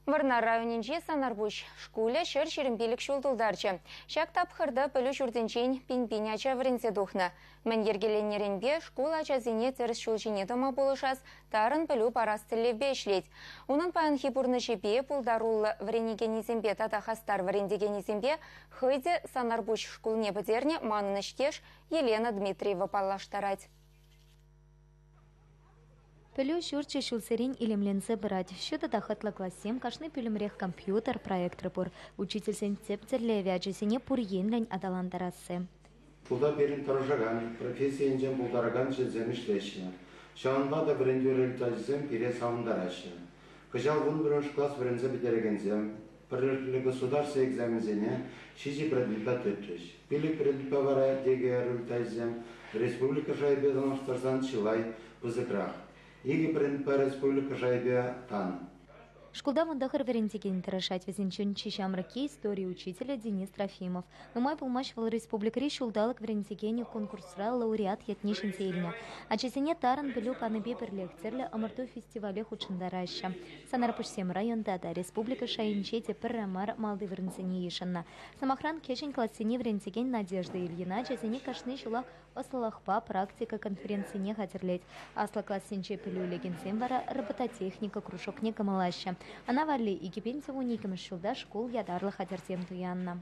Вӑрнар районӗнчи Санарпуҫ шкулӗ 125 ҫул тултарчӗ. Ҫак тапхӑрта пӗлӳ ҫуртӗнчен пин-пин ача вӗренсе тухнӑ. Мӗн йӗркеленнӗренпе шкул ачасене тӗрӗс ҫул ҫине тӑма пулӑшас, тарӑн пӗлӳ парас тӗллевпе ӗҫлет. Унӑн паянхи пурнӑҫӗпе, пултаруллӑ вӗренекеннисемпе тата хастар вӗрентекенӗсемпе хӑй те Санарпуҫ шкулне пӗтернӗ манӑн ӗҫтеш Елена Дмитриева паллаштарать. Пӗлӳ ҫурчӗ ҫулсерен илемленсе пырать. Ҫутӑ та хӑтлӑ классем, кашни пӳлӗмрех компьютер, проектор пур. Учительсен тӗп тӗллевӗ ачасене пур енлӗн аталантарасси. Шкулта пирӗн тӑрӑшакан, професси енчен пултаракан ҫынсем ӗҫлеҫҫӗ. Ҫавӑнпа та вӗрентӳ результачӗсем пире савӑнтараҫҫӗ. Кӑҫал 11-мӗш класс вӗренсе пӗтерекенсем пӗрлӗхлӗ государство экзаменсене ҫичӗ предметпа тытрӗҫ. Пилӗк предметпа вара ЕГЭ результачӗсем республика шайӗпе танлаштарсан чылай пысӑкрах. Икӗ предметпа республика шайӗпе тан. Шкулта 19 вӗрентекен тӑрӑшать. Вӗсенчен чи ҫамрӑкки истори учителӗ Денис Трофимов. Нумай пулмасть вӑл республикӑри ҫулталӑк вӗрентекенӗ конкурсра лауреат ятне ҫӗнсе илнӗ. Ачасене тарӑн пӗлӳ панипе пӗрлех тӗрлӗ ӑмӑрту-фестивале хутшӑнтараҫҫӗ. Санарпуҫсем районта та, республика шайӗнче те пӗрре мар малти вырӑнсене йышӑннӑ. Сӑмахран, кӗҫӗн классене вӗрентекен Надежда Ильина ачасене кашни ҫулах ӑслӑлӑхпа практика конференцине хатӗрлет. Аслӑ классенче пӗлӳ илекенсем вара робототехника кружокне кӑмӑллаҫҫӗ. Ӑна валли 2012 ҫулта шкул ятарлӑ хатӗрсем туяннӑ.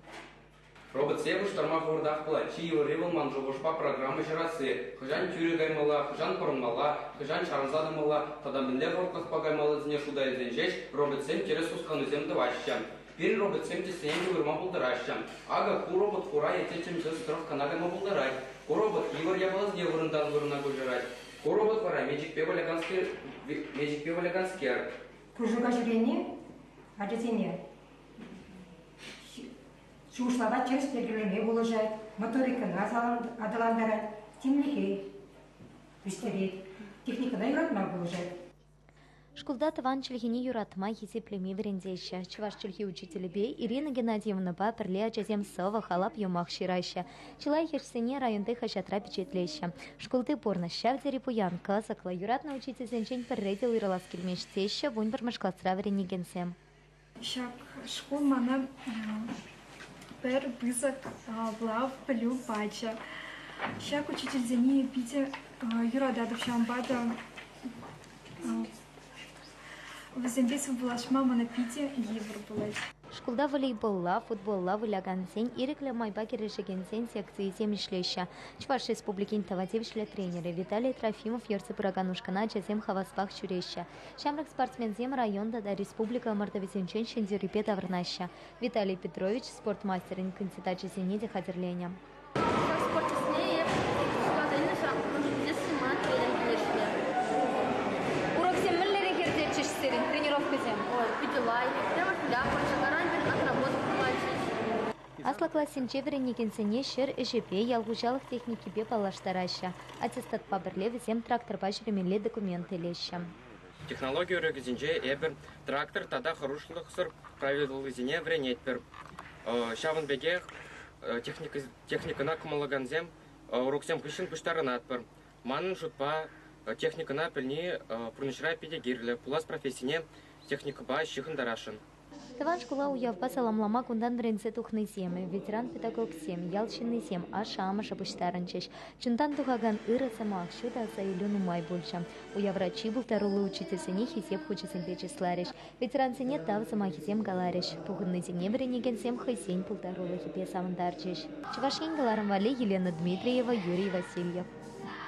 Роботсене пуҫтарма хӑвӑртах пулать. Чи йывӑрри вӑл ман шухӑшпа программа ҫырасси. Хӑҫан тӳрӗ каймалла, хӑҫан пӑрӑнмалла, хӑҫан чарӑнса тӑмалла тата мӗнле хӑвӑртлӑхпа каймаллисене шута илсен ҫеҫ роботсем тӗрӗс хусканусем тӑваҫҫӗ. Пирӗн роботсем тӗссене те уйӑрма пултараҫҫӗ. Акӑ ку робот хура е тӗттӗм тӗс тӑрӑх кӑна кайма пултарать. Ку робот йывӑр япаласене вырӑнтан вырӑна куҫарать. Ку робот вара мечӗкпе выляканскер, мечӗкпе выляканскер. Кружока ҫӳрени ачасене шухӑшлава тӗрӗс йӗркелеме пулӑшать, моторикӑна аталантарать, тимлӗхе ӳстерет, техникӑна юратма пулӑшать. Шкулта тӑван чӗлхене юратма, хисеплеме вӗрентеҫҫӗ. Чӑваш чӗлхи учителӗпе Ирина Геннадьевнӑпа пӗрле ачасем сӑвӑ, халап-юмах ҫыраҫҫӗ. Чылай хӗрсене районти хаҫатра пичетлеҫҫӗ. Шкулти пурнӑҫ ҫав тери пуян, кӑсӑклӑ, юратнӑ учительсенчен пӗрре те уйрӑлас килмест, теҫҫӗ 11-мӗш класра вӗренекенсем. Ҫак шкул мана пӗр пысӑк лав пӗлӳ пачӗ. Ҫак учительсене питӗ юрататӑп, ҫавӑнпа та вӗсемпе сывпуллашма мана питӗ йывӑр пулать. Шкулта волейболла, футболла вылякансен, ирӗклӗ майпа кӗрешекенсен секцийӗсем ӗҫлеҫҫӗ. Чӑваш Республикин тава тивӗҫлӗ тренерӗ Виталий Трофимов ертсе пыракан ушкӑна ачасем хаваспах ҫӳреҫҫӗ. Ҫамрӑк спортсменсем район тата республика ӑмӑртӑвӗсенчен ҫӗнтерӳпе таврӑнаҫҫӗ. Виталий Петрович спорт мастерӗн кандидачӗсене те хатӗрленӗ. Ҫак спорт тӗсне эп суйласа илнӗ ман тренер килӗшнӗ. Уроксем мӗнлерех иртетчӗҫ сирӗн, тренировкӑсем? Ой, питӗ лайӑх. Пӗрремӗш выляпӑр, ҫакаран пирӗн отработка пулатчӗҫ. Аслӑ классенче вӗренекенсене ҫӗр ӗҫӗпе, ял хуҫалӑх техникипе паллаштараҫҫӗ. Аттестатпа пӗрле вӗсем тракторпа ҫӳремелли документ илеҫҫӗ. Технологи урокӗсенче эпир трактор тата хӑрушлӑхсӑр правилӑсене вӗренетпӗр. Ҫавӑн пекех техникӑна кӑмӑллакансем уроксем хыҫҫӑн пуҫтарӑнатпӑр. Манӑн шутпа, техникӑна пӗлни пурнӑҫра питӗ кирлӗ, пулас профессине техникӑпа ҫыхӑнтарасшӑн. Тӑван шкула уявпа саламлама кунтан вӗренсе тухнисем, ветеран-педагогсем, ял ҫыннисем, ашшӗ-амӑшӗ пуҫтарӑнчӗҫ. Чунтан тухакан ырӑ сӑмах, ҫутӑ аса илӳ нумай пулчӗ. Уявра чи пултаруллӑ учительсене Хисеп хучӗсемпе чысларӗҫ, ветерансене тав сӑмахӗсем каларӗҫ. Пухӑннисене вӗренекенсем хӑйсен пултарулӑхӗпе савӑнтарчӗҫ. Чӑваш Ен кӑларӑм валли Елена Дмитриева, Юрий Васильев.